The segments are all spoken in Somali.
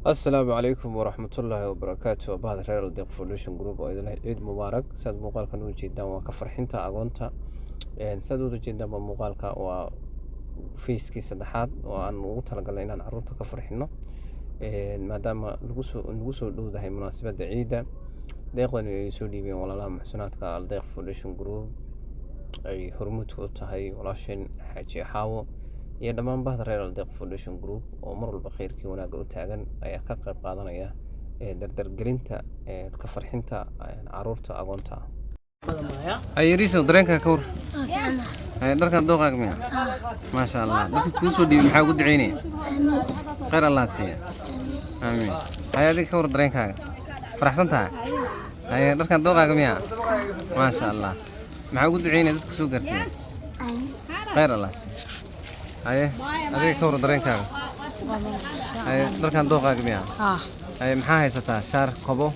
Asalaamu calaykum waraxmatullaahi wabarakaatu. Bahda reer Aldeeq Foundation Group oo idin leh ciid mubaarak. Saad muuqaalkan u jeedaan, waa ka farxinta agoonta. Saad uda jeedaan ba muuqaalka, waa phase-kii saddexaad oo aan ugu talagalnay inaan caruurta ka farxino, maadaama lagu soo dhowdahay munaasabadda ciidda. Deeqdani ay soo dhiibeen walaalaha muxsinaadka Aldeeq Foundation Group, ay hormuudka u tahay walaasheen Xaaji Xaawo iyo dhammaan bahda reer Aldeeq Foundation Group oo mar walba khayrkii wanaagga u taagan, ayaa ka qayb qaadanaya dardargelinta ka farxinta caruurta agoonta ah. Ayariisow, dareenka ka war. Haye, dharkan dooqaaga miya? Maasha Allah. Dadka kuu soo dhiibay maxaa ugu duceynaya? Khayr Allah siiya, aamiin. Haye, adiga ka war, dareenkaaga? Faraxsan tahay? Haye, dharkan dooqaaga miya? Maasha Allah. Maxaa ugu duceynaya dadka soo gaarsiiya? Khayr Allah siiya. Haye, adiga ka war dareenkaaga. Haye, dharkan dooqaaga miya? Haye, maxaa haysataa? Shaar, kobo?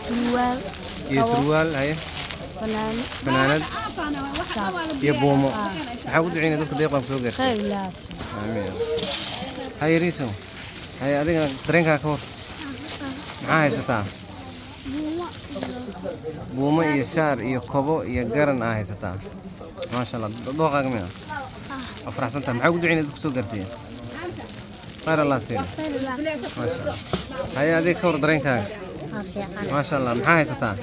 Surwaal. Iyo surwaal. Haye. Fanaanad. Fanaanad iyo buumo. Maxaa ugu duceynaya dadka deeqaan soo gaarsiiya? Khayr laas. Aamiin. Haye Riisow, haye, adiga dareenkaa ka war. Maxaa haysataa? Buumo iyo shaar iyo kobo iyo garan aa haysataa. Maasha Allah. Dooqaaga miya? Waa faraxsan tahay. Maxaa ugu duceynaya dadka soo gaarsiiya? Khayr Allah siiya. Maasha Allah. Haye, adiga ka war dareenkaaga. Waa fiican. Maasha Allah. Maxaa haysataa?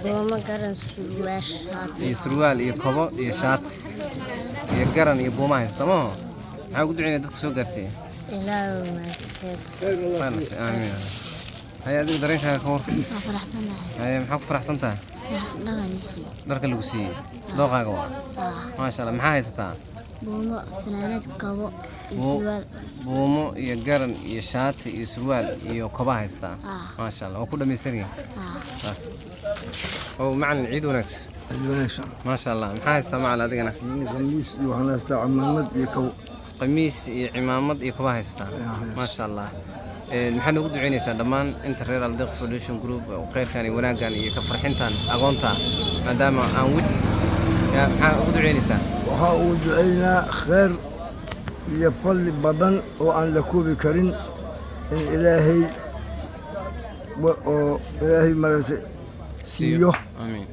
Buumo, garan, surwaal, shaati. Iyo surwaal iyo kobo iyo shaati iyo garan iyo buuma haysata maho. Maxaa ugu duceynaya dadka soo gaarsiiya? Ilaahu mahadsan. Khayr Allah siiya, aamiin. Haye, adiga dareenkaaga ka war. Waa faraxsanahay. Haye, maxaa ku faraxsan tahay? Dhaqanisi. Dharka lagu siiyey dooqaaga waa? Maasha Allah. Maxaa haysataa? Buumo, fanaanad, kabo iyo surwaal. Buumo iyo garan iyo shaati iyo surwaal iyo koba haystaa. Maasha Allah, waa ku dhamaystiran yahay. Oo macalin, ciid wanaagsan. Ciid wanaagsan. Maasha Allah. Maxaa haystaa, macalin, adigana? Qamiis iyo waxaan haystaa cimaamad iyo kabo. Qamiis iyo cimaamad iyo koba haysataa. Maasha Allah. Maxaad noogu duceynaysaa dhammaan inta reer Aldeeq Foundation Group oo khayrkan iyo wanaaggan iyo ka farxintan agoonta, maadaama aan wid ya, maxaa ugu duceynaysaa? Waxaa uu ducaynaa khayr iyo fadli badan oo aan la koobi karin in Ilaahay oo Ilaahay maaragtay siiyo. Aamiin.